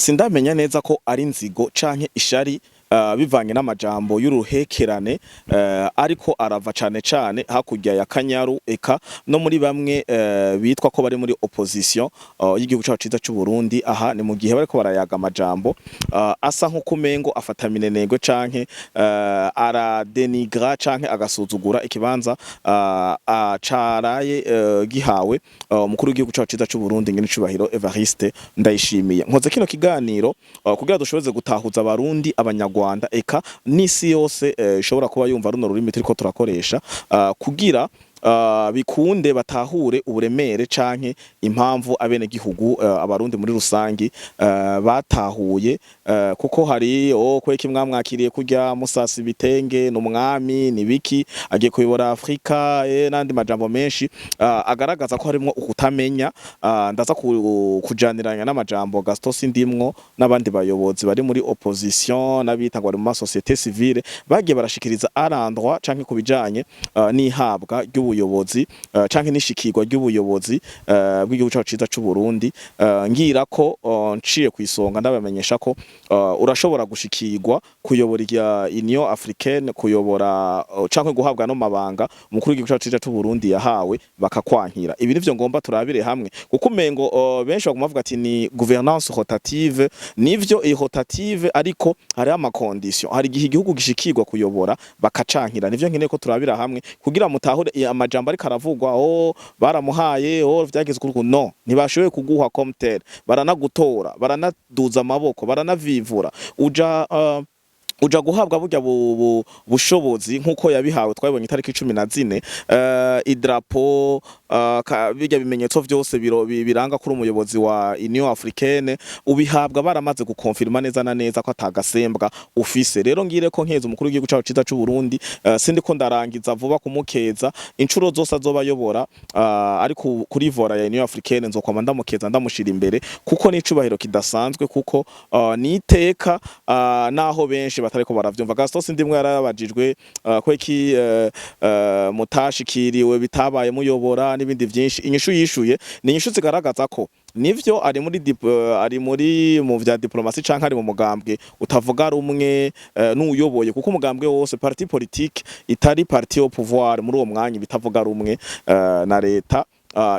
Sindamenya neza ko ari inzigo canke ishari, bivanye n'amajambo y'uruhekerane, ariko arava cane cane hakurya ya Kanyaru, eka no muri bamwe bitwa ko bari muri opposition y'igihugu cacu ciza c'u Burundi. Aha ni mu gihe bariko barayaga amajambo asa nk'ukumengo afata minenegwe canke aradenigra canke agasuzugura ikibanza caraye gihawe umukuru w'igihugu cacu ciza c'u Burundi, ngene icubahiro Evariste Ndayishimiye. Nkoze kino kiganiro kugira dushobore gutahuza Abarundi, Abanyarwanda, eka n'isi yose ishobora kuba yumva runo rurimi turiko turakoresha, kugira bikunde batahure uburemere canke impamvu abenegihugu, Abarundi muri rusangi, batahuye, kuko hari oh kweki mwamwakiriye kurya musasa ibitenge, n'umwami nibiki agiye kuyobora Afrika, n'andi majambo menshi agaragaza ko harimwo ukutamenya. Ndaza kujaniranya n'amajambo Gaston Sindimwo n'abandi bayobozi bari muri opposition n'abita ngo bari mu ma société civile bagiye barashikiriza à l'endroit canke kubijanye n'ihabwa ry'ubuyobozi, canke n'ishikirwa ry'ubuyobozi bw'igihugu cacu ciza c'u Burundi. Ngira ko nciye kwisonga ndabamenyesha ko urashobora gushikirwa kuyobora irya Union Africaine, kuyobora canke guhabwa no mabanga umukuru w'igihugu cacu ciza c'u Burundi yahawe, bakakwankira. Ibi nivyo ngomba turabire hamwe, kuko umengo benshi baguma bavuga ati ni gouvernance rotative. Nivyo, iyi rotative, ariko hariho ama condition. Hari igihe igihugu gishikirwa kuyobora bakacankira. Nivyo nkeneye ko turabira hamwe kugira mutahure amajambo ariko aravugwa: "Oh, baramuhaye, oh, vyageze kuri no ntibashoboye kuguha comme tel." Baranagutora, baranaduza amaboko, baranavivura, uja guhabwa burya bushobozi nk'uko yabihawe. Twabibonye itariki 14, idarapo, birya bimenyetso vyose biranga kuri umuyobozi wa Union Africaine, ubihabwa baramaze gukonfirma neza na neza ko atagasembwa ufise. Rero ngire ko nkeza umukuru w'igihugu cacu ciza c'u Burundi. Sindiko ndarangiza vuba kumukeza. Incuro zose azoba ayobora, ariko kuri volant ya Union Africaine, nzokwama ndamukeza, ndamushira imbere, kuko ni icubahiro kidasanzwe, kuko ni iteka, naho benshi batariko baravyumva. Gaston Sindimwe yarabajijwe ko iki mutashikiriwe bitabaye muyobora n'ibindi vyinshi. Inyishu yishuye ni inyishu zigaragaza ko nivyo ari muri ari muri mu vya diplomasi canke ari mu mugambwe utavuga rumwe n'uyoboye, kuko umugambwe wose, parti politique itari parti au pouvoir muri uwo mwanya, bitavuga rumwe na leta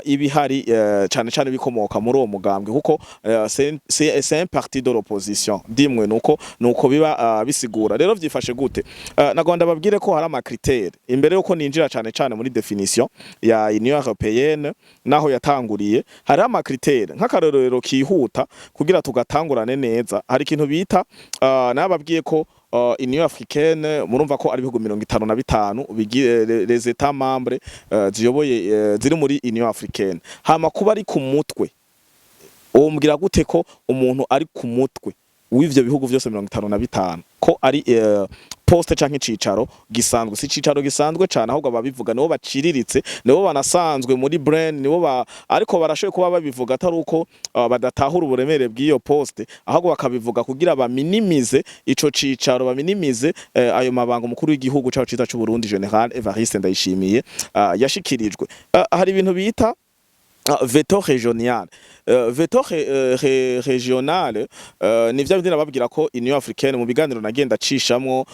ibihari, cane cane bikomoka muri uwo mugambwe, kuko c'est un parti de l'opposition dimwe. Nuko biba bisigura. Rero vyifashe gute? Nagomba babwire ko hari ama critères imbere yuko ninjira cane cane muri définition ya Union Européenne naho yatanguriye. Hari ama critères, nk'akarorero kihuta kugira tugatangurane neza, hari ikintu bita, nababwiye ko Union Africaine murumva ko ari ibihugu 55 les états membres ziyoboye, ziri muri Union Africaine. Hama kuba ari ku mutwe, umbwira gute ko umuntu ari ku mutwe w'ivyo bihugu vyose 55, ko ari poste canke icicaro gisanzwe? Si icicaro gisanzwe cane, ahubwo ababivuga nibo baciriritse, nibo banasanzwe muri brain, nibo ba, ariko barashoboye kuba babivuga atari uko badatahura uburemere bw'iyo poste, ahubwo bakabivuga kugira baminimize ico cicaro, baminimize ayo mabanga umukuru w'igihugu cacu ciza c'u Burundi, Général Evariste Ndayishimiye, yashikirijwe. Hari ibintu bita veto régional. Veto régional ni vya bindi nababwira ko Union Africaine, mu biganiro nagenda cishamwo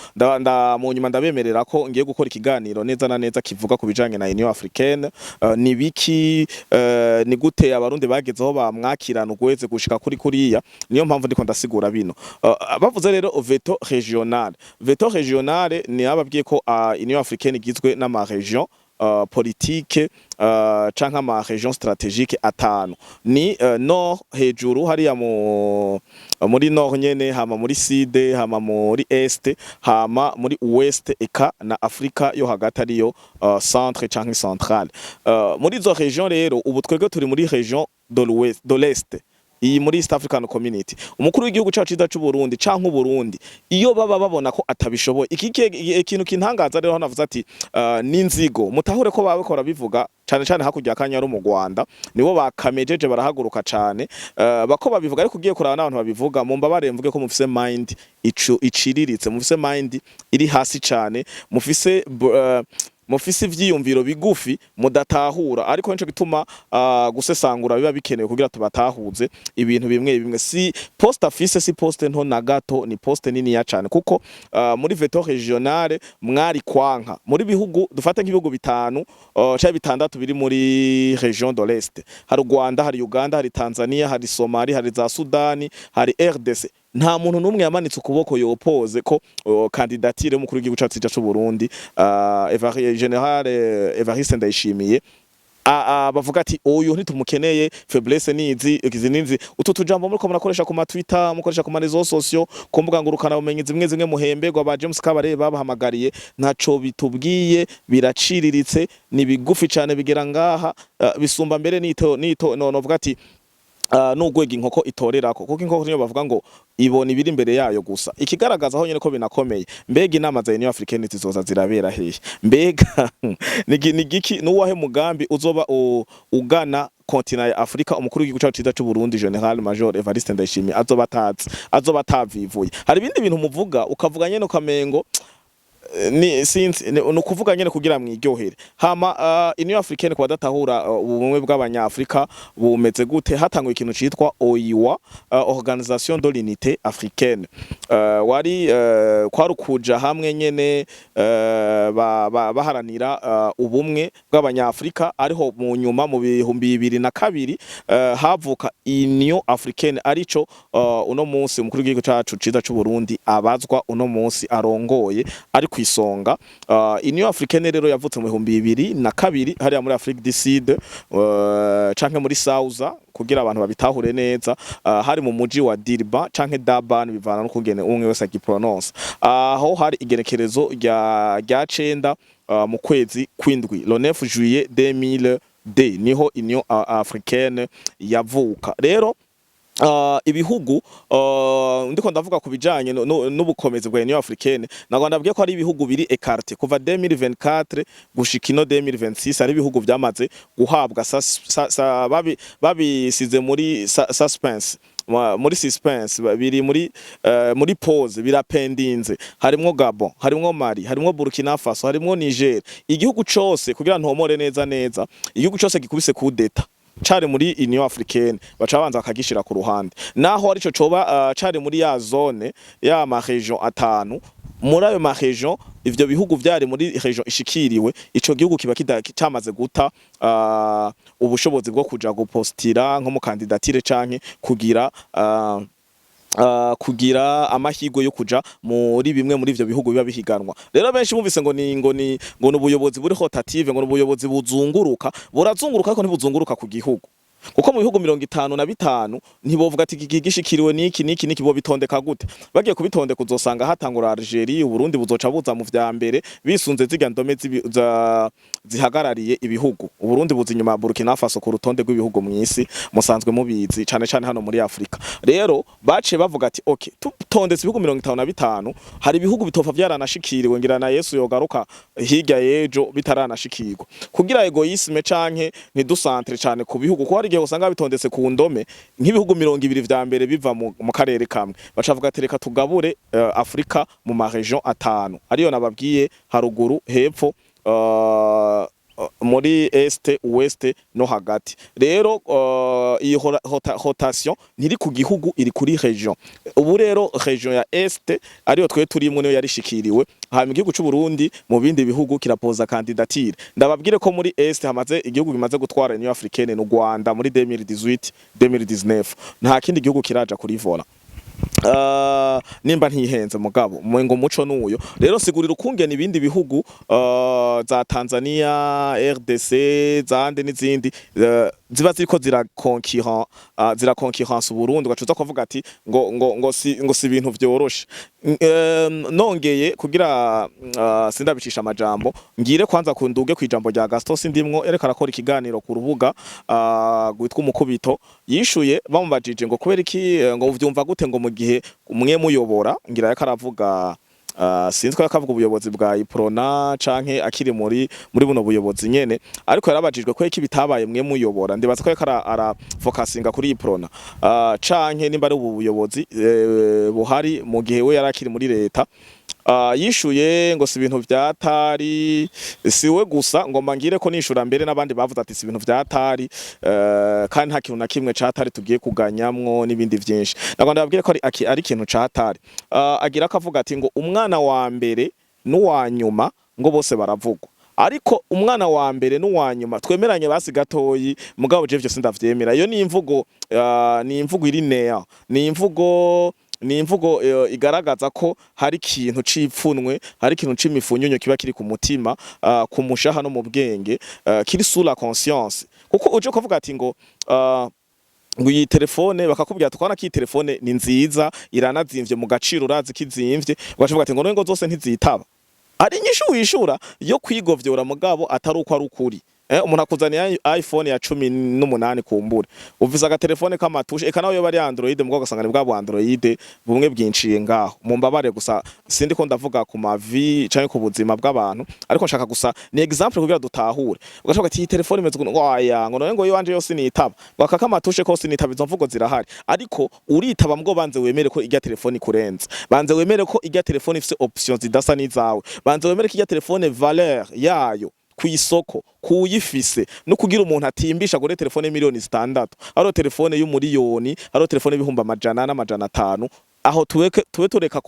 mu nyuma ndabemerera ko ngiye gukora ikiganiro neza na neza kivuga ku bijanye na Union Africaine, ni biki, ni gute Abarundi bagezeho bamwakirana ugweze gushika kuri kuriya. Niyo mpamvu ndiko ndasigura bino. Bavuze rero veto régional. Veto régional ni ababwiye ko Union Africaine igizwe n'ama région politique canke ama région stratégique atanu: ni nord hejuru hariya muri nord nyene, hama muri sud, hama muri est, hama muri ouest, eka na Afrika yo hagati ariyo centre canke centrale. Muri izo région rero, ubu twebwe turi muri région de l'ouest, de l'est, iyi muri East African Community. Umukuru w'igihugu cacu ciza c'u Burundi canke Uburundi, iyo baba babona ko atabishoboye, iki ikintu kintangaza rero, hano navuze ati n'inzigo. Mutahure ko baba bakora bivuga cane cane hakurya ya Kanyaru mu Rwanda, nibo bakamejeje barahaguruka cane, bako babivuga. Ariko ugiye kuraba n'abantu babivuga, mu mbabare mvuge ko mufise mind icu iciriritse, mufise mind iri hasi cane, mufise Mufise ivyiyumviro bigufi, mudatahura, ariko nico gituma gusesangura biba bikenewe kugira tubatahuze ibintu bimwe bimwe. Si poste afise, si poste nto na gato, ni poste niniya cane, kuko muri veto régionale mwari kwanka muri bihugu, dufate nk'ibihugu bitanu canke bitandatu biri muri région de l'Est: hari Rwanda, hari Uganda, hari Tanzania, hari Somalia, hari za Sudani, hari RDC. Nta muntu n'umwe yamanitse ukuboko yopoze ko candidature y'umukuru w'igihugu cacu c'u Burundi, Général Evariste Ndayishimiye, bavuga ati: "Uyu ntitumukeneye, faiblesse nizi izi nizi." Utu tujambo muriko murakoresha ku ma Twitter, mukoresha ku ma réseaux sociaux, ku mbuga ngurukana bumenyi zimwe zimwe, muhemberwa ba James Kabarebe babahamagariye, ntaco bitubwiye, biraciriritse, ni bigufi cane, bigera ngaha, bisumba mbere nito nito no novuga ati n'ugwega inkoko itorerako, kuko inkoko niyo bavuga ngo ibona ibiri imbere yayo gusa. Ikigaragaza aho nyene ko binakomeye, mbega inama za Union Africaine zizoza zirabera hehe? Mbega ni giki, nuwahe mugambi uzoba ugana continent ya Afrika umukuru w'igihugu cacu ciza c'u Burundi, Général Major Evariste Ndayishimiye, azoba atazi, azoba atavivuye? Hari ibindi bintu muvuga, ukavuga nyene ukamengo ni sinzi, ni ukuvuga nyene kugira mwiryohere. Hama Union Africaine, ku badatahura ubumwe bw'abanyafrika bumeze gute, hatanguye ikintu citwa OUA, Organisation de l'Unité Africaine. Wari kwari ukuja hamwe nyene baharanira ubumwe bw'abanyafrika. Ariho mu nyuma mu 2002 havuka Union Africaine, arico uno munsi umukuru w'igihugu cacu ciza c'u Burundi abazwa, uno munsi arongoye, ari kwisonga. Union Africaine rero yavutse mu 2002 hariya muri Afrique du Sud, canke muri South, kugira abantu babitahure neza, hari mu muji wa Durban canke Durban, bivana n'ukungene umwe wese agiprononce. Aho hari igenekerezo rya 9 mu kwezi kwindwi, le 9 juillet 2002, niho Union Africaine yavuka. Rero ibihugu, ndiko ndavuga ku bijanye n'ubukomezi bwa Union Africaine, nagwa ndabwiye ko ari ibihugu biri écarté kuva 2024 gushika ino 2026. Ari ibihugu vyamaze guhabwa babisize muri suspense, muri suspense, biri muri pause, birapendinze. Harimwo Gabon, harimwo Mali, harimwo Burkina Faso, harimwo Niger. Igihugu cose, kugira ntomore neza neza, igihugu cose gikubise coup d'état cari muri Union Africaine, baca babanza bakagishira ku ruhande, naho arico coba cari muri ya zone ya ma région atanu. Muri ayo ma région, ivyo bihugu vyari muri région ishikiriwe, ico gihugu kiba camaze guta ubushobozi bwo kuja gupostira nko mu candidature canke kugira amahirwe yo kuja muri bimwe muri ivyo bihugu biba bihiganwa. Rero benshi bumvise ngo ni ubuyobozi buri rotative, ngo ni ubuyobozi buzunguruka. Burazunguruka, ariko ntibuzunguruka ku gihugu, kuko mu bihugu 55 ntibovuga ati iki gishikiriwe niki niki niki. Bo bitondeka gute? Bagiye kubitondeka, uzosanga hatangura Algeria, Uburundi buzoca buza mu vya mbere, bisunze zirya ndome zihagarariye ibihugu. Uburundi buza inyuma ya Burkina Faso ku rutonde rw'ibihugu mw'isi, musanzwe mubizi, cane cane hano muri Afrika. Rero baciye bavuga ati: "Okay, tutondetse ibihugu 55, hari ibihugu bitopfa vyaranashikiriwe, ngira na Yesu yogaruka hirya y'ejo bitaranashikirwa." Kugira égoïsme canke ntidusantre cane ku bihugu, kuko hari igihe usanga bitondetse ku ndome, nk'ibihugu 20 vya mbere biva mu karere kamwe, baca bavuga ati: "Reka tugabure Afrika mu ma région atanu", ariyo nababwiye haruguru, hepfo, muri est, ouest no hagati. Rero iyi rotation ntiri ku gihugu, iri kuri région. Ubu rero région ya est, ariyo twe turimwo, niyo yarishikiriwe. Hanyuma igihugu c'u Burundi mu bindi bihugu kirapoza candidature. Ndababwire ko muri est hamaze igihugu bimaze gutwara Union Africaine n'u Rwanda muri 2018 2019. Nta kindi gihugu kiraja kuri vola, nimba ntihenze, mugabo ngo muco nuyo. Rero sigurira ukungene ibindi bihugu, za Tanzania, RDC, zande n'izindi, ziba ziriko zira concurrence Burundi, ugacuza kuvuga ati ngo si ibintu vyoroshe. Nongeye kugira sindabicisha amajambo, ngire kwanza kunduge kwijambo rya Gaston Sindimwo, yareka arakora ikiganiro ku rubuga gwitwa Umukubito. Yishuye bamubajije ngo kubera iki, ngo uvyumva gute, ngo mu gihe umwe muyobora, ngira yariko aravuga Sinzi ko yakavuga ubuyobozi bwa Uprona canke akiri muri buno buyobozi nyene, ariko yarabajijwe ko iki bitabaye mwe muyobora. Ndibaza ko yariko ara focusinga kuri Uprona canke nimba ari ubu buyobozi buhari mu gihe we yarakiri muri leta. Yishuye ngo si ibintu vyatari, si we gusa, ngomba ngire ko nishura mbere n'abandi bavuze ati si ibintu vyatari, kandi nta kintu na kimwe catari tugiye kuganyamwo n'ibindi vyinshi. Nagomba ndababwire ko ari ikintu catari. Agira akavuga ati ngo umwana wa mbere n'uwa nyuma ngo bose baravugwa, ariko umwana wa mbere n'uwa nyuma twemeranye basi gatoyi, mugabo je vyose ndavyemera. Iyo ni imvugo, ni imvugo iri nea, ni imvugo igaragaza ko hari ikintu c'ipfunwe, hari ikintu c'imifunyunyo kiba kiri ku mutima, ku mushaha no mu bwenge, kiri sous la conscience, kuko uje kuvuga ati ngo iyi telefone, bakakubwira ati kwana ko iyi telefone ni nziza, iranazimvye mu gaciro, urazi ko izimvye, ugaca ati ngo none ngo zose ntizitaba. Ari inyishu wishura yo kwigovyora, mugabo atari uko ari ukuri. Umuntu akuzaniye iPhone ya 18, kumbure uvise agatelefone k'amatushe, eka nawe yoba ari Android, mugabo ugasanga ni bwa bu Android bumwe bwinciye ngaho. Mumbabare gusa, sindi ko ndavuga ku mavi canke ku buzima bw'abantu, ariko nshaka gusa ni example kugira dutahure. Ugashoboka ati iyi telefone imeze ukuntu, ngo aya, ngo none ngo iwanje yose nitaba, ngo aka k'amatushe kose nitaba. Izo mvugo zirahari, ariko uritaba mbwo banze wemere ko irya telefone ikurenze, banze wemere ko irya telefone ifise option zidasa n'izawe, banze wemere ko irya telefone valeur yayo kw'isoko kuyifise no kugira umuntu atimbisha gore telefone miliyoni 6, hariho telefone y'umuriyoni, hariho telefone y'ibihumbi amajana n'amajana atanu. Aho tube tureka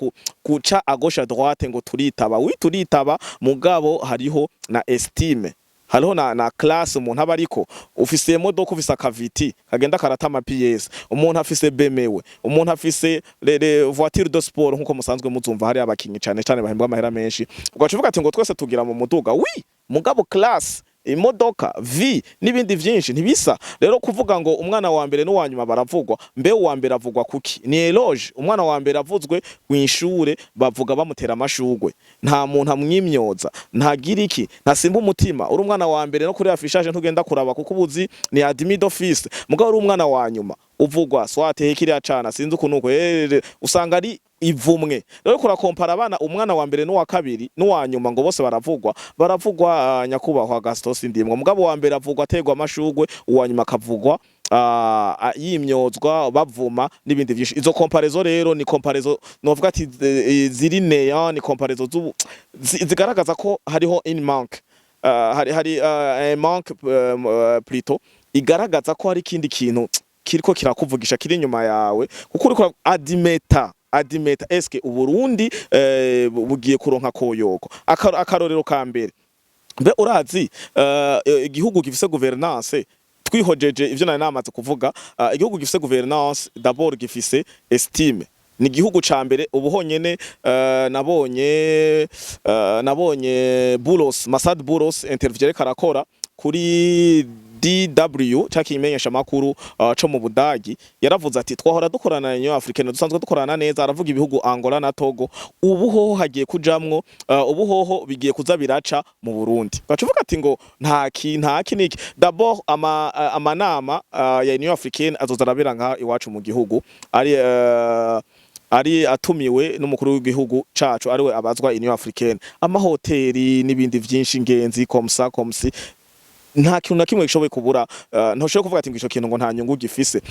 kuca à gauche à droite ngo turitaba. Wi, turitaba, mugabo hariho na estime, hariho na classe umuntu aba ariko. Ufise imodoka, ufise akaviti kagenda karata ama pièces, umuntu afise BMW, umuntu afise les voitures de sport nkuko musanzwe muzumva hari abakinyi cane cane bahembwa amahera menshi, ugaca uvuga ati ngo twese tugira mu muduga. Wi, mugabo classe, imodoka v n'ibindi vyinshi ntibisa. Rero kuvuga ngo umwana wa mbere n'uwa nyuma baravugwa, mbe uwa mbere avugwa kuki? Ni éloge. Umwana wa mbere avuzwe kw'ishure, bavuga bamutera amashugwe, nta muntu amwimyoza, ntagira iki, ntasimba umutima. Uri umwana wa mbere, no kuri affichage ntugenda kuraba kuko ubuzi ni admis d'office. Mugabo uri umwana wa nyuma, uvugwa swate kiriya cana, sinzi ukuntu uko usanga ari ivumwe. Rero kurakompara abana, umwana wa mbere n'uwa kabiri n'uwa nyuma, ngo bose baravugwa, baravugwa, nyakubahwa Gaston Sindimwo, mugabo wa mbere avugwa aterwa amashugwe, uwa nyuma akavugwa yimyozwa, bavuma n'ibindi vyinshi. Izo comparaison rero ni comparaison novuga ati ziri neya, ni comparaison zigaragaza ko hariho un manque, hari un manque, plutôt igaragaza ko hari ikindi kintu kiriko kirakuvugisha kiri inyuma yawe, kuko uriko adimeta eske Uburundi bugiye kuronka koyoko. Akarorero ka mbere, mbe urazi igihugu gifise gouvernance, twihojeje ivyo nari namaze kuvuga, igihugu gifise gouvernance d'abord gifise estime, ni igihugu ca mbere ubu honyene. Nabonye Boulos, Massad Boulos, interview yariko arakora kuri DW cyakimenyesha makuru co mu Budagi, yaravuze ati twahora dukorana na Union Africaine, dusanzwe dukorana neza, aravuga ibihugu Angola na Togo, ubu hoho hagiye kujamwo, ubu hoho bigiye kuza biraca mu Burundi. Bacuvuga ati ngo nta ki, nta ki niki. D'abord amanama ya Union Africaine azoza arabera nka iwacu mu gihugu, ari atumiwe n'umukuru w'igihugu cacu, ariwe abazwa Union Africaine, amahoteli n'ibindi vyinshi, ingenzi comme ça, comme si nta kintu na kimwe gishoboye kubura. Ntushobora kuvuga ati ngo ico kintu ngo nta nyungu gifise.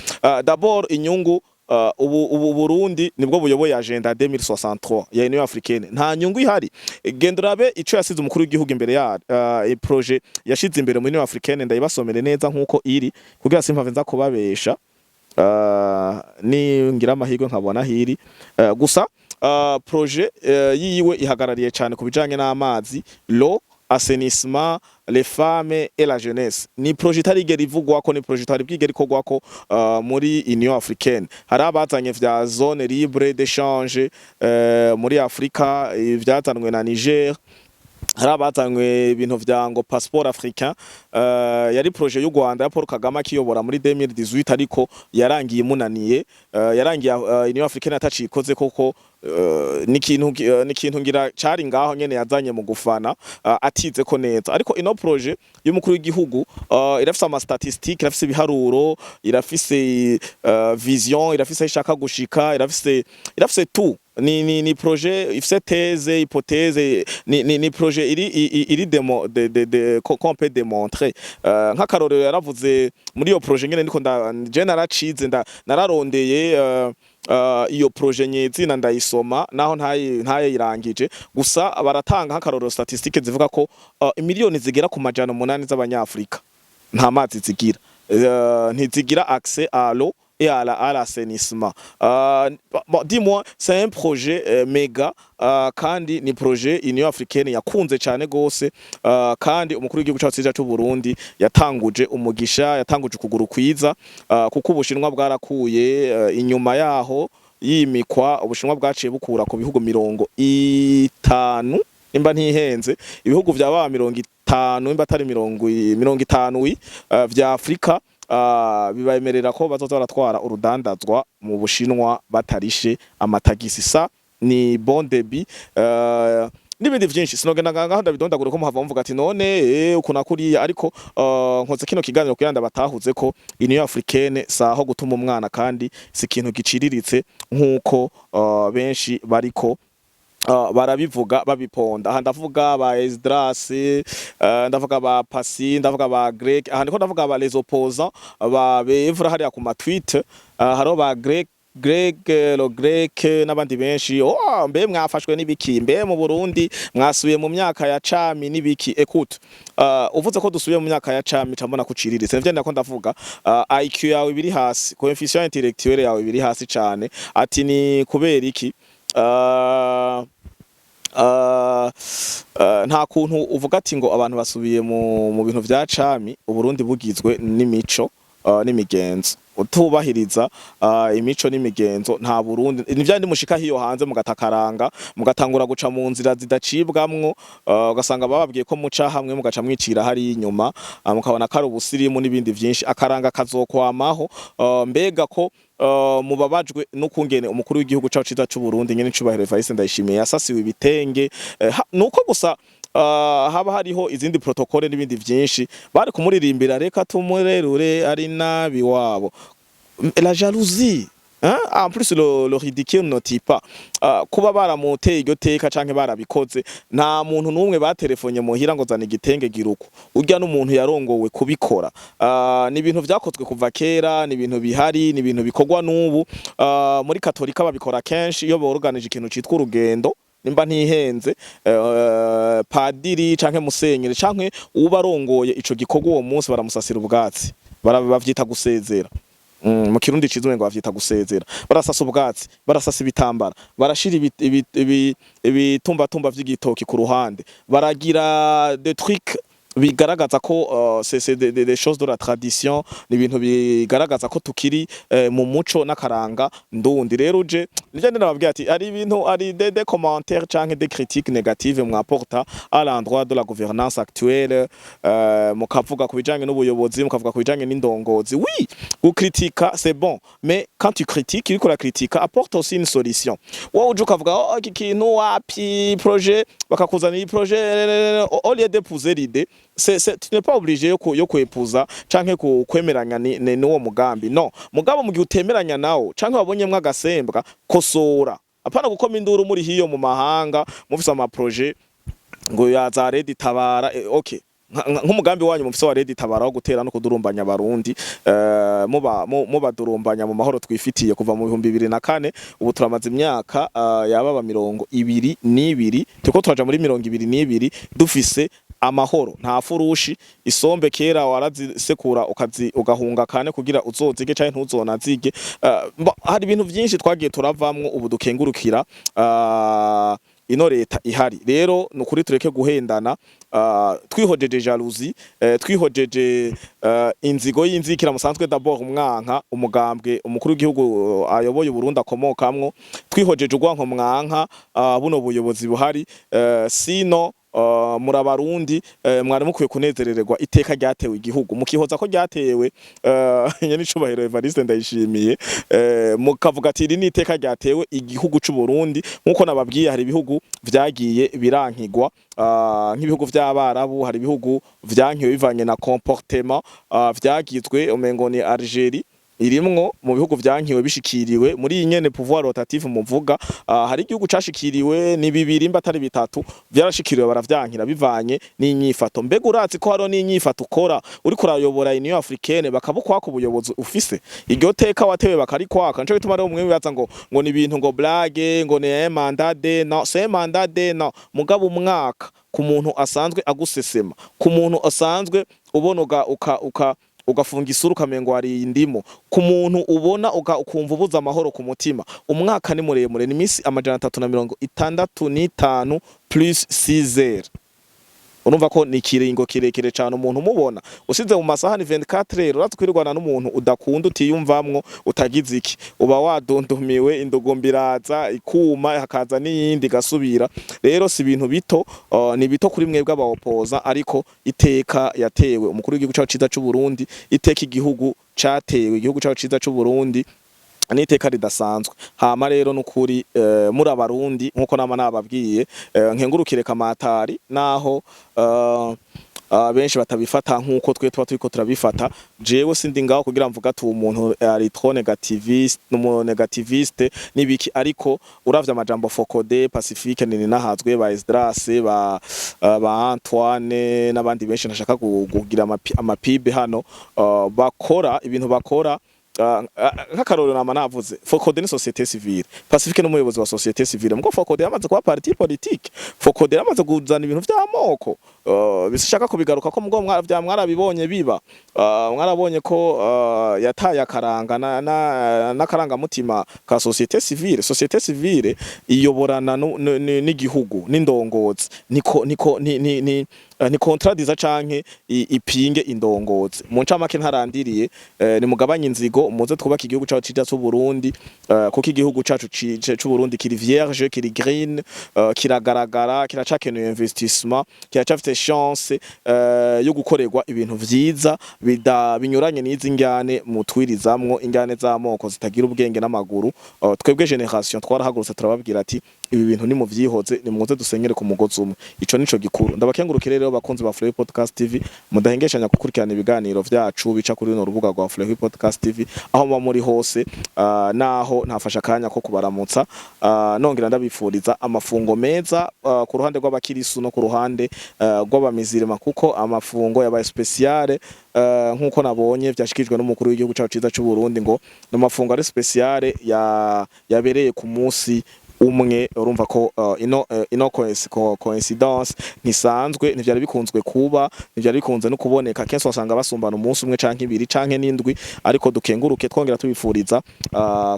D'abord inyungu, ubu Burundi nibwo buyoboye agenda 2063 ya Union Africaine, nta nyungu ihari. Genda urabe ico yasize umukuru w'igihugu imbere ya projet yashize imbere muri Union Africaine, ndayibasomere neza nkuko iri kugira simpave nza kubabesha. Ni ngira amahirwe nkabona hiri. Gusa projet yiwe ihagarariye cyane ku bijanye n'amazi, l'eau, assainissement, les femmes et la jeunesse. Ni projet itarigera ivugwako, ni projet itari bwigera ikorwako muri Union Africaine. Hari abazanye vya zone libre d'échange muri Afrika, ivyazanwe na Niger, hari abazanywe ibintu vya ngo passeport africain, yari projet y'u Rwanda ya Paul Kagame akiyobora muri 2018, ariko yarangiye imunaniye, yarangiye Union Africaine atacikoze koko. Ni ikintu ngira cari ngaho nyene yazanye mu gufana, atize ko neza. Ariko ino projet y'umukuru w'igihugu irafise ama statistique, irafise ibiharuro, irafise vision, irafise aho ishaka gushika, irafise tout. Ni projet ifise thèse, hypothèse, ni projet iri démo de qu'on peut démontrer. Nk'akarorero, yaravuze muri iyo projet ngene ndiko nda je naracize, nararondeye iyo projet nyezina, ndayisoma naho ntayirangije. Gusa baratanga nk'akarorero statistique zivuga ko imiliyoni zigera ku 800 z'abanyafrika nta mazi zigira, ntizigira accès à l'eau et à l'assainissement. Bon, dis-moi, c'est un projet méga, kandi ni projet Union africaine yakunze cyane gose, kandi umukuru w'igihugu cyacu cyiza cy'u Burundi yatanguje umugisha, yatanguje ukuguru kwiza, kuko Ubushinwa bwarakuye inyuma yaho yimikwa. Ubushinwa bwaciye bukura ku bihugu 50, nimba ntihenze, ibihugu vya ba 50, nimba atari 50 wi vya Afrika, bibayemerera ko bazoza baratwara urudandazwa mu Bushinwa batarishe amatagisi. Ça ni bon début, n'ibindi vyinshi sinogenda ngaho ndabidondagura ko muhava muvuga ati none uku na kuriya. Ariko nkoze kino kiganiro kugira ndabatahuze ko Union africaine saho gutuma umwana, kandi si ikintu giciriritse nkuko benshi bariko barabivuga babiponda. Aha ndavuga ba Esdras, ndavuga ba Pasi, ndavuga ba Grec. Aha ndiko ndavuga ba les opposants ba bevra hariya ku ma tweet, hariho ba Grec, Greg le Grec n'abandi benshi. Oh, mbe mwafashwe n'ibiki? Mbe mu Burundi mwasubiye mu myaka ya cami n'ibiki? Écoute, uvuze ko dusubiye mu myaka ya cami, cambona kuciriritse. Nivyo ndako ndavuga, IQ yawe biri hasi, coefficient intellectuel yawe biri hasi cane. Ati ni kubera iki? Nta kuntu uvuga ati ngo abantu basubiye mu bintu vya cami, Uburundi bugizwe n'imico n'imigenzo. Utubahiriza imico n'imigenzo, nta Burundi. Ni vyandi mushika hiyo hanze mugatakaranga, mugatangura guca mu nzira zidacibwamwo, ugasanga bababwiye ko muca hamwe, mugaca mwicira hari inyuma, mukabona ko ari ubusirimu n'ibindi vyinshi. Akaranga kazokwamaho. Mbega ko mubabajwe n'ukungene umukuru w'igihugu cacu ciza c'u Burundi, nyene icubahiro Evariste Ndayishimiye, yasasiwe ibitenge, nuko gusa haba hariho izindi protocole n'ibindi vyinshi, bari kumuririmbira reka tumurerure ari nabi wabo. La jalousie, hein? En plus le ridicule ne tue pas. Kuba baramuteye iryo teka canke barabikoze, nta muntu n'umwe batelefonye muhira ngo zana igitenge giruko. Urya n'umuntu yarongowe kubikora. Ni ibintu vyakozwe kuva kera, ni ibintu bihari, ni ibintu bikorwa n'ubu. Muri Katolika babikora kenshi iyo boroganije ikintu citwa urugendo. Nimba ntihenze, padiri canke musenyeri canke uba arongoye ico gikorwa uwo munsi baramusasira ubwatsi. Bavyita gusezera. Mu Kirundi ciza ngo bavyita gusezera. Barasasa ubwatsi, barasasa ibitambara, barashira ibitumbatumba vy'igitoki ku ruhande, baragira des trucs bigaragaza ko c'est des choses de la tradition. Ni ibintu bigaragaza ko tukiri mu muco n'akaranga ndundi. Rero uje nivyo ndababwira ati ari ibintu, ari des commentaires canke des critiques négatives mwaporta à l'endroit de la gouvernance actuelle, mukavuga ku bijanye n'ubuyobozi, mukavuga ku bijanye n'indongozi. Oui, gukritika c'est bon, mais quand tu critiques, uriko urakritika, apporte aussi une solution. Wowe uje ukavuga oh, iki kintu wapi, projet bakakuzanira iyi projet, au lieu d'épouser l'idée, tu n'es pas obligé yo kwepuza canke kwemeranya n'uwo mugambi. No mugabo mu gihe utemeranya nawo canke wabonyemwo agasembwa, kosora, apana gukoma induru muri hiyo mu mahanga mufise ama projet ngo ya za RED Tabara. Okay, nk'umugambi wanyu mufise wa RED Tabara wo gutera no kudurumbanya Abarundi, mubadurumbanya mu mahoro twifitiye kuva mu 2004. Ubu turamaze imyaka yababa 22, turiko turaja muri 22 dufise amahoro, nta furushi. Isombe kera warazisekura ukazi ugahunga kane kugira uzozige canke ntuzonazige. Hari ibintu vyinshi twagiye turavamwo, ubu dukengurukira ino leta ihari. Rero nukuri tureke guhendana, twihojeje jalousie, twihojeje inzigo y'inzikira musanzwe d'abord umwanka umugambwe umukuru w'igihugu ayoboye Burundi akomokamwo, twihojeje urwanko mwanka buno buyobozi buhari. Sino muri Abarundi, mwari mukwiye kunezerererwa iteka ryatewe igihugu, mukihoza ko ryatewe nyenicubahiro Evariste Ndayishimiye, mukavuga ati iri ni iteka ryatewe igihugu c'u Burundi. Nkuko nababwiye, hari ibihugu vyagiye birankigwa, nk'ibihugu vy'Abarabu. Hari ibihugu vyankiwe bivanye na comportement vyagizwe, umengo ni Algerie. Irimwo mu bihugu vyankiwe bishikiriwe muri iyi nyene pouvoir rotatif muvuga. Hari igihugu cashikiriwe, ni bibiri mba atari bitatu, vyarashikiriwe baravyankira bivanye n'inyifato. Mbega urazi ko hariho n'inyifato ukora uriko urayobora Union Africaine bakabukwaka ubuyobozi ufise, iryo teka watewe bakarikwaka? Nico gituma rero mwe bibaza ngo ni ibintu, ngo blague, ngo ni un mandat de non, c'est un mandat de non. Mugabo umwaka ku muntu asanzwe agusesema, ku muntu asanzwe ubona uga uka, uka ugafunga isura ukamengo hari indimu, ku muntu ubona ukumva ubuza amahoro ku mutima, umwaka ni muremure, ni imisi 365 plus 6 heures. Urumva ko ni ikiringo kirekire cyane. Umuntu umubona usize mu masaha ni 24 heures. Urazi kwirwana n'umuntu udakunda, utiyumvamwo, utagize iki, uba wadundumiwe, indugumbi iraza ikuma, hakaza n'iyindi gasubira. Rero si ibintu bito, ni bito kuri mwebwe abawopoza, ariko iteka yatewe umukuru w'igihugu cacu ciza c'u Burundi, iteka igihugu catewe, igihugu cacu ciza c'u Burundi, n'iteka ridasanzwe. Hama rero nukuri muri abarundi, nkuko nama nababwiye, nkengurukire kamatari naho benshi batabifata nkuko twe tuba turiko turabifata. Jewe sindi ngaho kugira mvuga ati uwo muntu ari trop négativiste, n'umu négativiste nibiki, ariko uravye amajambo Focode, Pacifique Nininahazwe, ba Esdras, ba Antoine n'abandi benshi ntashaka kugira amapibe hano, bakora ibintu bakora. Nk'akarorero nama navuze, Focode ni société civile, Pacifique n'umuyobozi wa société civile, mugo Focode yamaze kuba parti politique, Focode yamaze kuzana ibintu vy'amoko, bisishaka kubigaruka ko mugo vya mwarabibonye biba, mwarabonye ko yataye akaranga n'akarangamutima ka société civile. Société civile iyoborana n'igihugu n'indongozi, niko niko ni ni ni ni contradisa canke ipinge indongozi. Mu ncamake ntarandiriye, ni mugabanye inzigo, muze twubake igihugu cacu ciza c'u Burundi, kuko igihugu cacu c'u Burundi kiri vierge, kiri green, kiragaragara, kiracakeneye investissement, kiracafite chance yo gukorerwa ibintu vyiza binyuranye n'izi njyane mutwirizamwo, injyane z'amoko zitagira ubwenge n'amaguru. Twebwe génération twarahagurutse, turababwira ati ibi bintu ni muvyihoze, ni muze dusenyere ku mugozi umwe. Ico nico gikuru. Ndabakengurukire rero bakunzi ba Fleury Podcast TV, mudahengeshanya gukurikirana ibiganiro vyacu bica kuri runo rubuga rwa Fleury Podcast TV aho muba muri hose. Naho ntafasha akanya ko kubaramutsa, nongera ndabifuriza amafungo meza ku ruhande rw'abakirisu no ku ruhande rw'abamizirima, kuko amafungo yabaye spéciale, nkuko nabonye vyashikirijwe n'umukuru w'igihugu cacu ciza c'u Burundi, ngo ni amafungo ari spéciale ya yabereye ku munsi umwe. Urumva ko ino coincidence ntisanzwe, ntivyari bikunzwe kuba, ntivyari bikunze no kuboneka. Kenshi wasanga basumbana umunsi umwe canke ibiri canke n'indwi. Ariko dukenguruke, twongera tubifuriza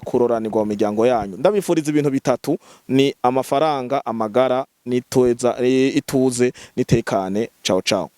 kuroranirwa mu miryango yanyu. Ndabifuriza ibintu bitatu, ni amafaranga, amagara n'ituze, nitekane. Ciao ciao.